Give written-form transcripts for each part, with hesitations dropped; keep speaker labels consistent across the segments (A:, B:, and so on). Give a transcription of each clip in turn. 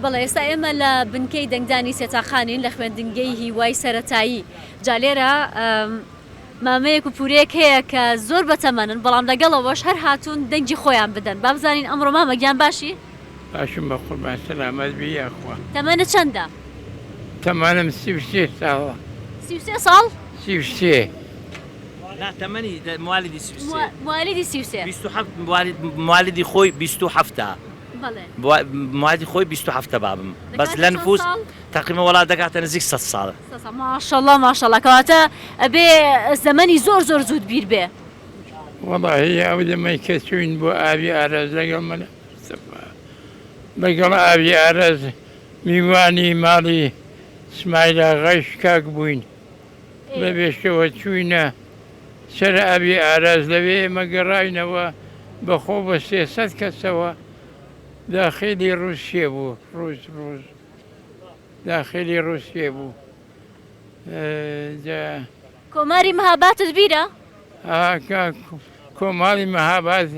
A: بەڵێ ئێستا ئێمە لە بنکەی دەنگدانی سێتاقانین لە خوێندنگەی هیوای سەرەتایی جا لێرە مامەیەک و پورەیەک هەیە کە زۆر بەتەمەنن بەڵام لەگەڵەوەش هەر هاتوون دەنگی خۆیان بدەن با بزانین ئەمڕۆ مامە گیان باشی؟
B: باشم بەقوربان سەلامەت بی یاخوا.
A: تەمەنت چەندە؟
B: تەمەنم 33 ساڵە.
A: 33 ساڵ؟
B: 33.
C: نا تەمەنی موالیدی 33.
A: موالیدی 33.
C: 27 موالیدی خۆی 27 ە.
A: بەڵێ.
C: موالیدی خۆی 27 بابم بەس لە نفوس تەقریبا وەڵا دەگاتە نزیک 100 ساڵ.
A: ماشەڵا ماشەڵا کەواتە ئەبێ زەمەنی زۆر زۆر زووت بیر بێ.
B: وەڵاهی ئەو دەمەی کە چووین بۆ ئاوی ئاراس لەگەڵ مەلا مستەفا لەگەڵ ئاوی ئاراس میوانی ماڵی سمایل ئاغای شکاک بووین لەوێشەوە چووینە سەر ئاوی ئاراس لەوێ ئێمە گەڕاینەوە بەخۆ بە 300 کەسەوە داخیلی ڕووسیە بوو ڕووس ڕووس داخیلی ڕووسیە بوو جا
A: کۆماری مهاباتت بیرە؟
B: ها کاک کۆماری مهاباد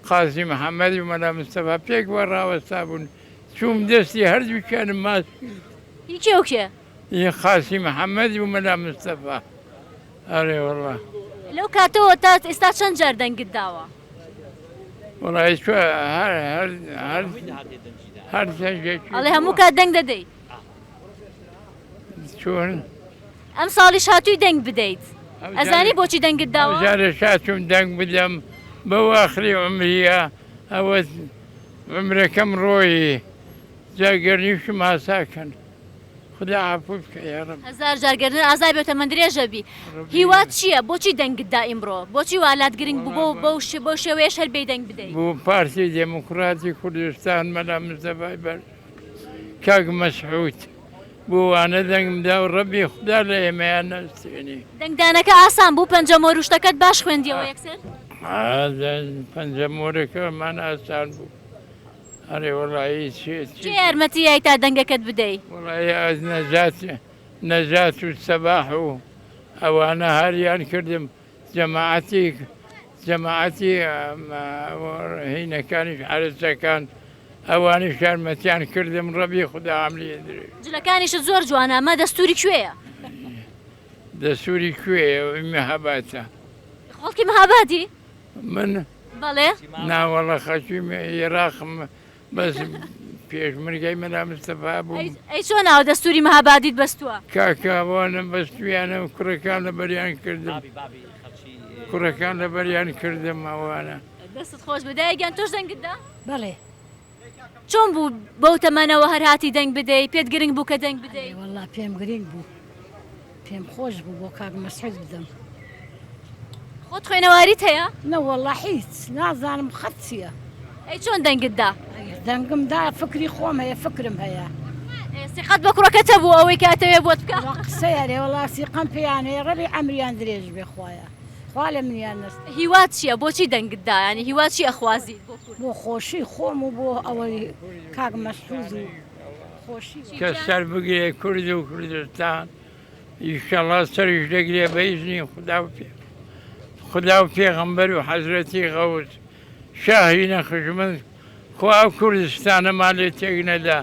B: قازی محەمەد و مەلا مستەفا پێکەوە ڕاوەستابوون چووم دەستی هەردووکیانم ماچ کرد.
A: هی کێ و کێ؟
B: هی قازی محەمەد و مەلا مستەفا ئەرێ وەڵا.
A: لەو کاتەوە تا ئێستا چەند جار دەنگت داوە؟
B: وەڵا هیچ هەر هەر هەر هەر دەنگێکی.
A: ئەڵێ هەموو کات دەنگ دەدەی؟
B: چۆن؟
A: ئەم ساڵیش هاتووی دەنگ بدەیت ئەزانی بۆچی دەنگت داوە؟
B: جارێ هاتووم دەنگ بدەم بەو ئاخری عومریە ئەوە عومرەکەم ڕۆیی جا گەرنیشم ئاسا کەن خودا عەفوو بکە یاڕەب.
A: هەزار جار گەردن ئازا بێ و تەمەن درێژە بی هیوات چییە بۆچی دەنگت دا ئیمڕۆ بۆچی وا لات گرنگ بوو بۆ بەو شێوەیەش هەر بێی دەنگ بدەی؟
B: بۆ پارتی دێموکڕاتی کوردستان مەلا مستەفای بەرزانی. کاک مەسعود بۆ وانە دەنگم دا و ڕەبی خودا لە ئێمەیان نەستێنی.
A: دەنگدانەکە ئاسان بوو پەنجە مۆر و شتەکەت باش خوێندیەوە یەکسەر؟
B: پەنجە مۆرەکەمان ئاسان بوو ئەرێ وەڵایی چێ
A: کێ یارمەتی یای تا دەنگەکەت بدەی؟
B: وەڵایی ئاز نەجات نەجات و سەباح و ئەوانە هاریان کردم جەماعەتی جەماعەتی هینەکانیش عەرەسەکان ئەوانیش یارمەتیان کردم ڕەبی خودا عەمری درێژ.
A: جلەکانیشت زۆر جوانە ئەمە دەستوری کوێیە؟
B: دەستوری کوێیە مەهاباتە.
A: خەڵکی مەهابادی؟
B: من؟
A: بەڵێ.
B: ناوەڵا خەڵکی ئێراقم بەس پێشمەرگەی مەلا مستەفا بووم.
A: ئەی چۆن ئاوە دەستوری مەهابادیت بەستووە؟
B: کاکە ئەوانە بەستویانە و کوڕەکان لەبەریان کردم کوڕەکان لەبەریان کردم ئەوانە.
A: دەستت خۆش بێ دایە گیان تۆش دەنگت دا؟
D: بەڵێ.
A: چۆن بوو بەو تەمەنەوە هەر هاتی دەنگ بدەی پێت گرنگ بوو کە دەنگ بدەی؟
D: ئەرێ وەڵا پێم گرنگ بوو پێم خۆش بوو بۆ کاک مەسعود بدەم.
A: خۆت خوێنەواریت هەیە؟
D: نەوەڵا هیچ نازانم خەت چییە.
A: ئەی چۆن دەنگت دا؟
D: دەنگم دا فکری خۆم هەیە فکرم هەیە.
A: سیقەت بە کوڕەکەت هەبوو ئەوەی کە ئەتەوێ بۆت بکا؟
D: وەڵا قسەی ئەرێ وەڵا سیقەم پێیان هەیە ڕەبی عەمریان درێژ بێ خوایە خوا لە منیان نەستێنێ.
A: هیوات چییە؟ بۆچی دەنگت دا؟ یانی هیوا چی ئەخوازیت بۆ کورد؟
D: بۆ خۆشی خۆم و بۆ ئەوەی کاک مەسعود و خۆشی.
B: کە سەر بگرێ کورد و کوردستان ئیشەڵا سەریش دەگرێ بە ئیزنی خودا و پێ خودا و پێغەمبەر و حەزرەتی غەوس شاهی نەخشمەند خوا ئەو کوردستانەمان لێ تێک نەدا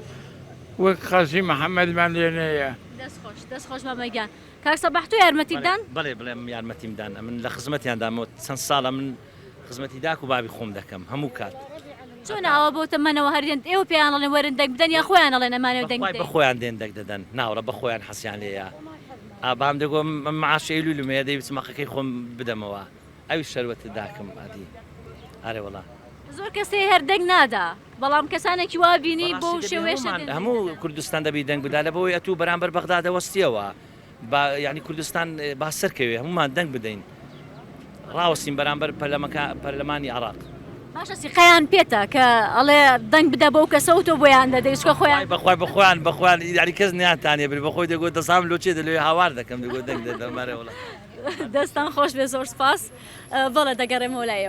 B: وەک قازی محەمەدمان لێ نەیە.
A: دەست خۆش دەست خۆش مامە گیان کاک سەباح تۆ یارمەتیت دان؟
C: بەڵێ بڵێ من یارمەتیم دان ئەمن لە خزمەتیان دام چەند ساڵە من خزمەتی داک و بابی خۆم دەکەم هەموو کات.
A: چۆن ئاوا بۆ تەمەنەوە هەر دێن ئێوە پێیان ئەڵێن وەرن دەنگ بدەن یان خۆیان ئەڵێن ئەمانەوێ دەنگ
C: بەخوای
A: بدەین؟
C: بەخۆیان دێن دەنگ دەدەن ناوەڵا بەخۆیان حەزیان لێیە ئا بام دەگۆ من معاشی ئەیلولم هەیە دەی بچم حەقەکەی خۆم بدەمەوە ئەویش شەروەتە داکم ئەدی ئەرێ وەڵا.
A: زۆر کەس هەیە هەر دەنگ نادا بەڵام کەسانێکی وا بینی بەو
C: بەڕاستی دەبی
A: شێوەیەش
C: هەموومان
A: دێن دەنگ
C: هەموو
A: دەدەن.
C: کوردستان دەبی دەنگ بدا لەبەوەی ئەتوو بەرامبەر بەغدا دەوەستیەوە با یانی کوردستان با سەرکەوێ هەموومان دەنگ بدەین ڕاوەستین بەرامبەر پەرلەمەکە پەرلەمانی عێراق.
A: باشە سیقەیان پێتە کە ئەڵێ دەنگ بدە بەو کەسە و تۆ بۆیان دەدەی چونکە خۆیان
C: بەخوای بەخوای بەخۆیان بەخۆیان یانی کەس نیانتانێ بری بەخۆی دەگۆ دەزانم لۆ چێ دەلۆی هاوار دەکەم دەگۆ دەنگ دەدەم ئەرێ وەڵا.
A: دەستان خۆش بێ زۆر سپاس بەڵێ دەگەڕێمەوە لای ئێوە.